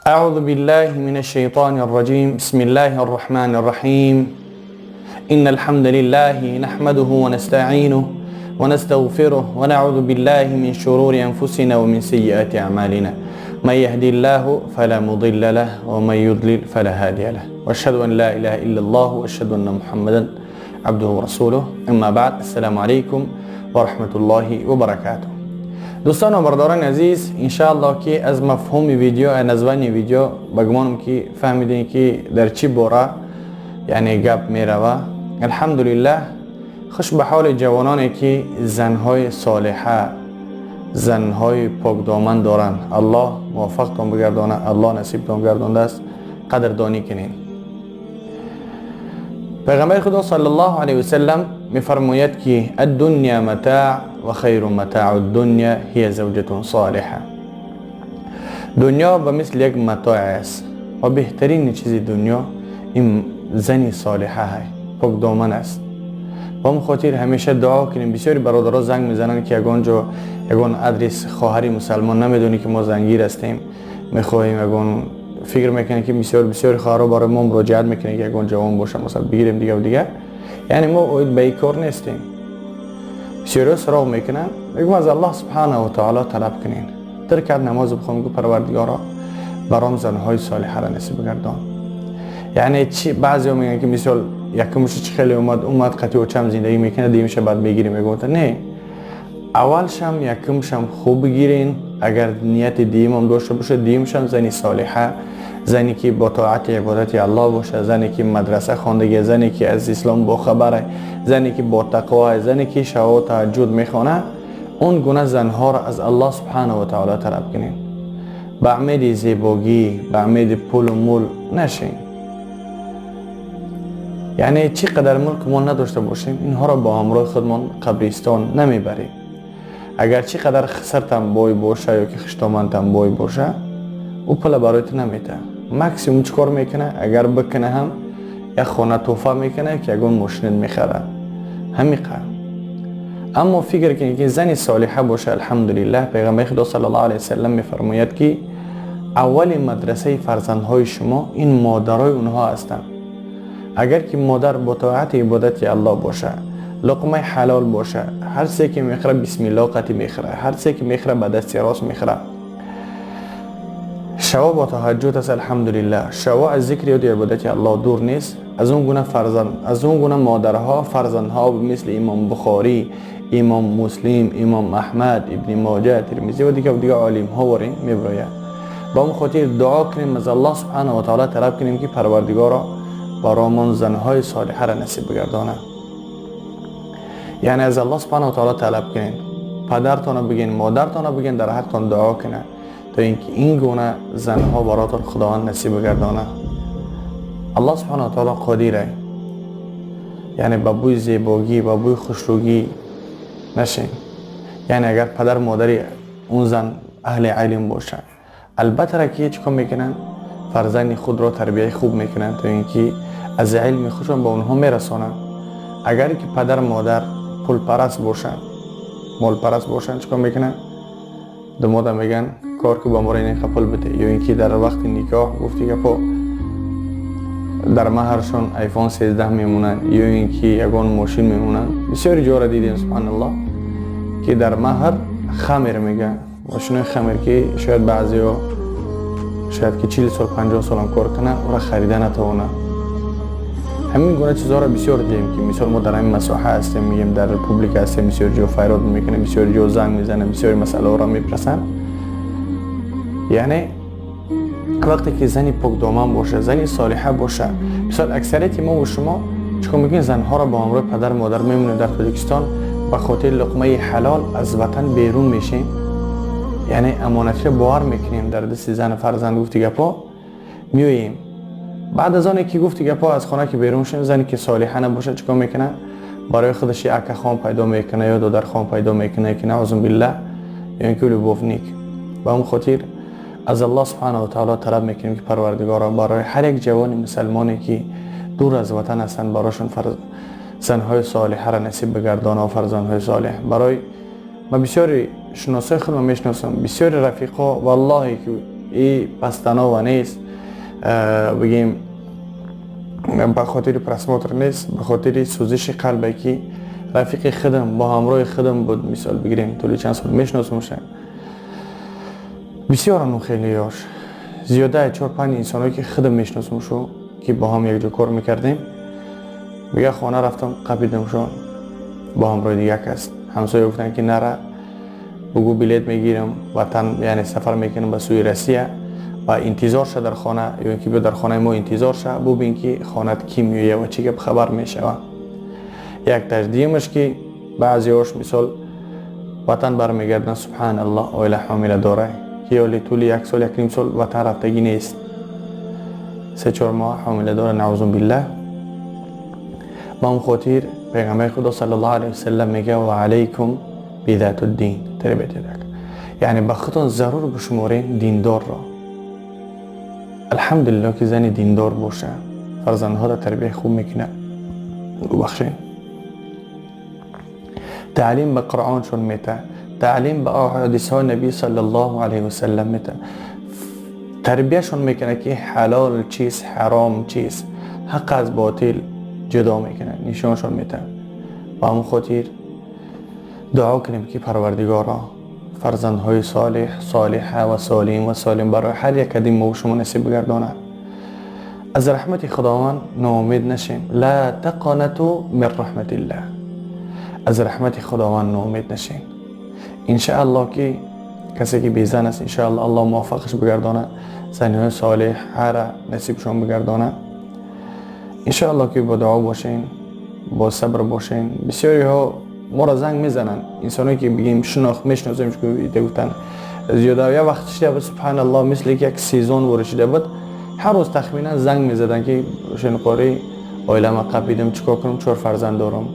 أعوذ بالله من الشيطان الرجيم. بسم الله الرحمن الرحيم. إن الحمد لله نحمده ونستعينه ونستغفره ونعوذ بالله من شرور أنفسنا ومن سيئات أعمالنا. من يهدي الله فلا مضل له ومن يضلل فلا هادي له. وأشهد أن لا إله إلا الله وأشهد أن محمدا عبده ورسوله. أما بعد، السلام عليكم ورحمة الله وبركاته. دوستان و برادران عزیز، انشاءالله که از مفهوم ویدیو، از название ویدیو بگمانم که فهمیدین که در چی باره یعنی گپ میروه. الحمدلله، خوش به حال جوانانی که زنهای صالحه، زنهای پاکدامن دارند. الله موفقتان بگردانه، الله نصیبتان گردانده است. قدردانی کنین. پیغمبر خدا صلی الله علیه وسلم میفرماید که الدنیا متاع و خیر متاع الدنیا هي زوجة صالحة. دنیا به مثل یک متاع است و بهترین چیز دنیا این زنی صالحه های پاک دامن است. با هم خاطر همیشه دعا کنیم. بسیاری برادرها زنگ میزنن که یگان جا یگان ادرس خواهری مسلمان نمیدونی که ما زنگیر هستیم، میخواهیم یگان فکر میکنن که بسیار بسیار خواهرها برای ما مراجعت میکنن که یگان جوان باشه مثلا بگیریم دیگه و دیگه. یعنی ما باید به این کار نیستیم. بسیاری سراغ میکنن، میگم از الله سبحانه و تعالی طلب کنین، ترکت نماز بخونم که پروردگارا برام زنهای صالحه را نصیب گردان. یعنی چی؟ بعضی میگن که مثال یکمش چه خیلی اومد قطعی و چم زندگی میکنه، دیمش بعد بگیریم. میگم نه، اولشم یکمشم خوب بگیرین. اگر نیت دیم هم داشته باشه، دیمشم زنی صالحه، زنی که با طاعت عبادت الله باشه، زنی که مدرسه خواندگی، زنی که از اسلام با خبره، زنی که با تقوا، زنی که شب و تهجد میخوانه، اون گونه زنها را از الله سبحانه و تعالی طلب کنین. به امید زیباگی، به امید پول و مول نشین. یعنی چی قدر ملک مال نداشته باشیم، اینها را با همراه خودمان قبرستان نمیبریم. اگر چی قدر خسرتم بای باشه یا که خشتامنتم بای باشه، او پول برای تو نمیده. ماکسیموم چیکار میکنه؟ اگر بکنه هم یک خانه توفه میکنه که یگان ماشین میخره، همیقه. اما فکر کنید که زن صالحه باشه. الحمدلله، پیغمبر خدا صلی الله علیه وسلم میفرماید که اول مدرسه فرزندهای شما این مادرای اونها هستند. اگر که مادر با طاعت عبادت الله باشه، لقمه حلال باشه، هر چیزی که میخوره بسم الله قطعی میخوره، هر چیزی که میخوره به دست راست میخوره، شوا با تهجد است، الحمدلله، شوا از ذکر یاد عبادت الله دور نیست. از اون گونه فرزند، از اون گونه مادرها، فرزندها مثل امام بخاری، امام مسلم، امام احمد، ابن ماجه، ترمذی و دیگه و دیگه عالم ها وارین میبراید. با اون خاطر دعا کنیم، از الله سبحانه و تعالی طلب کنیم که پروردگارا برامون زنهای صالحه را نصیب بگردانه. یعنی از الله سبحانه و تعالی طلب کنین، پدرتان بگین، مادرتان بگین، در حقتان دعا کنه تا اینکه این گونه زنها براتون خداوند نصیب بگردانه. الله سبحانه و تعالی قادره. یعنی با بوی زیباگی، با بوی خوشروگی نشین. یعنی اگر پدر مادری اون زن اهل علم باشه، البته را که چیکار میکنن؟ فرزند خود را تربیه خوب میکنن تا اینکه از علم خودشون به اونها میرسانن. اگر که پدر مادر پول پرست باشن، مال پرست باشن، چیکار میکنن؟ دمادا میگن کار که با ما این پول بده، یا اینکه در وقت نکاح گفتی گپا در مهرشون آیفون 13 میمونن، یا اینکه یگان ماشین میمونن. بسیاری جا را دیدیم سبحان الله که در مهر خمیر میگن، ماشین خمیر که شاید بعضیا شاید که 40 سال 50 سال هم کار کنه او را خریده نتوانه. همین گونه چیزها را بسیار دیدیم که مثال ما در همین مساحه هستیم، میگیم در public هستیم، بسیار جا فریاد میکنه، بسیار جا زنگ میزنه، بسیار مسئله را میپرسن. یعنی وقتی که زنی پاک دامن باشه، زنی صالحه باشه، مثال اکثریت ما و شما چیکار میکنیم؟ زنها را با همراه پدر مادر میمونیم در تاجیکستان، به خاطر لقمه حلال از وطن بیرون میشیم. یعنی امانتی را باور میکنیم در دست زن فرزند گفتی گپا میاییم. بعد از آن که گفتی گپا از خانه که بیرون شیم، زنی که صالحه نباشه چیکار میکنه؟ برای خودش یک خان پیدا میکنه یا دادر خان پیدا میکنه که نعوذ بالله، یا اینکه любовник. به اون خاطر از الله سبحانه و تعالی طلب میکنیم که پروردگارا برای هر یک جوان مسلمانی که دور از وطن هستند براشون زنهای صالحه را نصیب بگردانه و فرزندهای صالح. برای من بسیاری شناسای خودم میشناسم، بسیاری رفیقا والله که ای پستانا و نیست بگیم به خاطر просмотр نیست، به خاطر سوزش قلبه که رفیق خودم با همراه خودم بود. مثال بگیریم طولی چند سال میشناسمش، بسیار خیلی یاش زیاده 4-5 انسانایی که خودم میشناسمشو که با هم یک جا کار میکردیم، میگه خانه رفتم قپیدمشون با همراه دیگه کس. همسایه گفتن که نره، بگو بلیت میگیرم وطن، یعنی سفر میکنم به سوی روسیه و انتظار شه در خانه، یا اینکه بیا در خانه ما انتظار شه ببین که خانت کی میایه و چی گپ خبر میشه. یک تجدیمش که بعضی هاش مثال وطن برمیگردن، سبحان الله عائله حامله داره که یالی طول 1 سال 1.5 سال وطن رفتگی نیست، 3-4 ماه حامله داره، نعوذ بالله. با اون خاطر پیغمبر خدا صلی الله علیه وسلم میگه و علیکم بذات الدین تربیت یدک، یعنی به خودتون ضرور بشمارین دیندار را. الحمدلله که زن دیندار باشه فرزندها را تربیه خوب میکنه، بخشین تعلیم به قرآن شون میته، تعلیم به احادیث های نبی صلی الله علیه وسلم میته، تربیه شون میکنه که حلال چیز حرام چیز، حق از باطل جدا میکنه، نشانشون میته. و همون خاطر دعا کنیم که پروردگارا فرزندهای صالح، صالحه و سالم و سالم برای هر یک از ما و شما نصیب بگردانه. از رحمت خداوند ناامید نشیم، لا تقنطوا من رحمت الله، از رحمت خداوند ناامید نشین. انشاءالله که کسی که بیزن است انشاءالله الله موفقش بگردانه، زنهای صالح هر نصیبشون بگردانه. انشاءالله که با دعا باشین، با صبر باشین. بسیاری ها ما را زنگ میزنن، انسانایی که بگیم شناخت میشناسیم که گفتن زیاده یه وقت شده بود سبحان الله مثل که یک season وارد شده بود، هر روز تخمینا زنگ میزدن که شنقاری عائله ما قپیدم چیکار کنم، 4 فرزند دارم،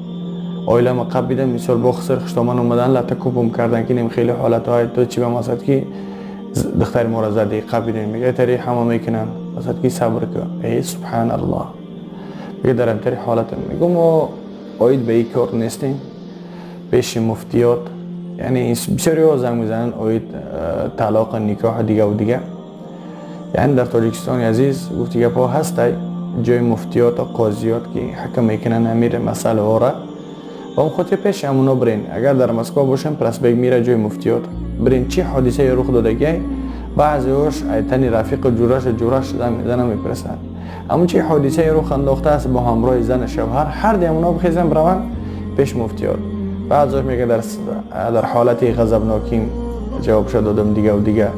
عائله ما قپیدم، مثال با خسر خشتامن اومدن لطه کوبم کردن که نیم خیلی حالت های تو چی به مقصد که دختر ما را زدی قپیدیم، میگه تری همه میکنن مقصد که صبر کن. ای سبحان الله، میگه در امتری حالت میگم ما عاید به این کار نیستیم، پیش مفتیات، یعنی بسیاری ها زنگ میزنن عاید طلاق نکاح دیگه و دیگه. یعنی در تاجیکستان عزیز گفت دیگه پا هستی جای مفتیات و قاضیات که حکم میکنن امیر مسئله ها را، و اون خاطر پیش همونا برین. اگر در مسکو باشن پرسبگ میره جای مفتیات برین چی حادثه رخ دادگی، بعضی هاش ایتنی رفیق جورش زنگ میزنن میپرسن اما چی حادثه رخ انداخته است با همراه زن شوهر، هر دی همونا بخیزن برون پیش مفتیات. بعضیش میگه در حالت غضبناکی جواب شد دادم دیگه و دیگه،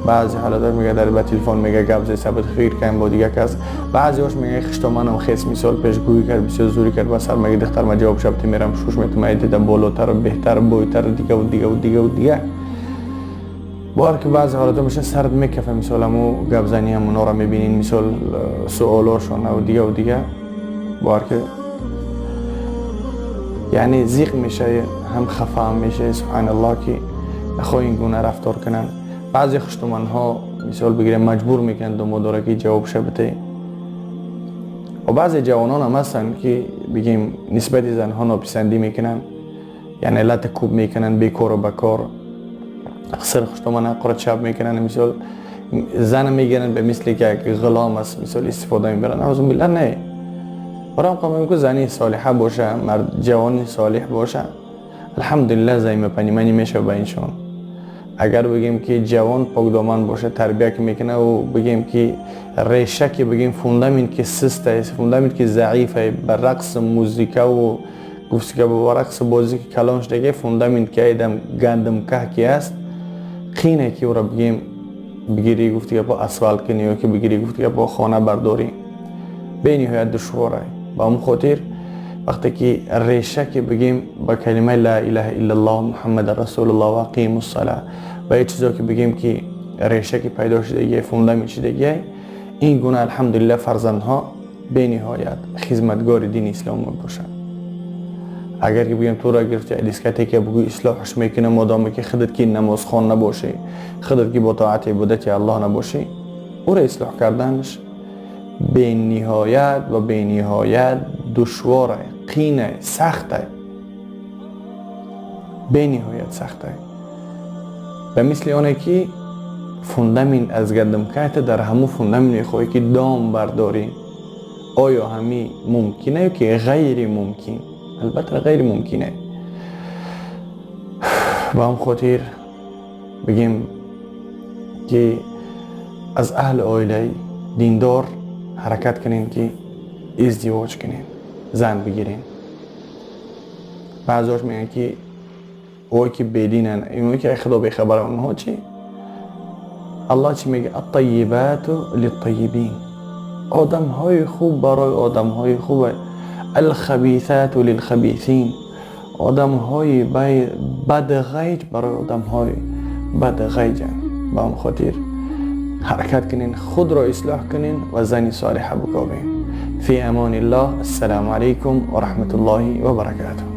بعضی حالات میگه در با تلفن میگه گپ زد ثبت خیر کن با دیگه کس، بعضیاش میگه خشتامنم خیس مثال پیشگویی کرد بسیار زوری کرد و سر میگه دختر ما جواب شد میرم شوش میتم دیدم بالاتر و بهتر بویتر دیگه و دیگه و دیگه و دیگه. بار که بعضی حالات میشه سرد میکفه، مثال امو گپ زنی هم اونا رو میبینین، مثال سوالاشون و دیگه و دیگه، بار که یعنی زیق میشه هم خفه هم میشه سبحان الله که نخواه این گونه رفتار کنن. بعضی خشتومن ها مثال بگیریم مجبور میکنن دو که جواب شبته، و بعضی جوانان هم هستن که بگیم نسبت زنها ناپسندی میکنن، یعنی لط کوب میکنن بیکار و بکار، سر خشتومن قرد شب میکنن، مثال زن میگیرن به مثل که یک غلام است مثال استفاده میبرن، نعوذ بالله. نه، برام قوم که زنی صالحه باشه، مرد جوانی صالح باشه، الحمدلله زایمه پنیمنی میشه به اینشون. اگر بگیم که جوان پاکدامن باشه، تربیه که میکنه و بگیم که ریشه که بگیم فوندامنت که سسته، فوندامنت که ضعیفه، به رقص موزیکا و گفت که با رقص بازی که کلانش دیگه فوندامنت که ایدم گندم که که است، قینه که او را بگیم بگیری گفتی که با اسفالت کنی یا که بگیری گفتی که با خانه برداری، به نهایت دشواره. با اون خاطر وقتی که ریشه که بگیم با کلمه لا اله الا الله محمد رسول الله و اقیم الصلاه و یه چیزا که بگیم که ریشه که پیدا شده فوندامنت شده، این گونه الحمدلله فرزندها به نهایت خدمتگار دین اسلام باشن. اگر که بگیم تو را گرفتی دیسکتیک بگوی اصلاحش میکنه، مادام که خودت که نماز خوان نباشی، خودت که با طاعت عبادت الله نباشی، او را اصلاح کردنش به نهایت و به نهایت دشواره، قینه، سخته، به نهایت سخته. به مثل آنه که фундамент аз гандум кайта дар ҳамун фундамент мехоҳӣ ки дом бардорӣ. Оё ҳамин мумкина ё ки ғайри мумкин? Албатта ғайри мумкине. Ба ҳам хотир бигем ки аз аҳли оилаи диндор ҳаракат кунем ки издивоҷ кунем, зан бигирем. Баъзеҳош мегӯянд ки ой ки бединанд, иное ки худо бехабар, онҳо чӣ? Аллоҳ чӣ мегӯяд? Аттайибату литтайибин. Одамҳои хуб барои одамҳои хуб, алхабисату лилхабисин. Одамҳои бадғайҷ барои одамҳои бадғайҷанд. Ба он хотир ҳаракат кунین, худро ислоҳ кунин ва зани солиҳа бикобин. Фи амониллоҳ. Ассалому алайкум ва раҳматуллоҳи ва баракатуҳ.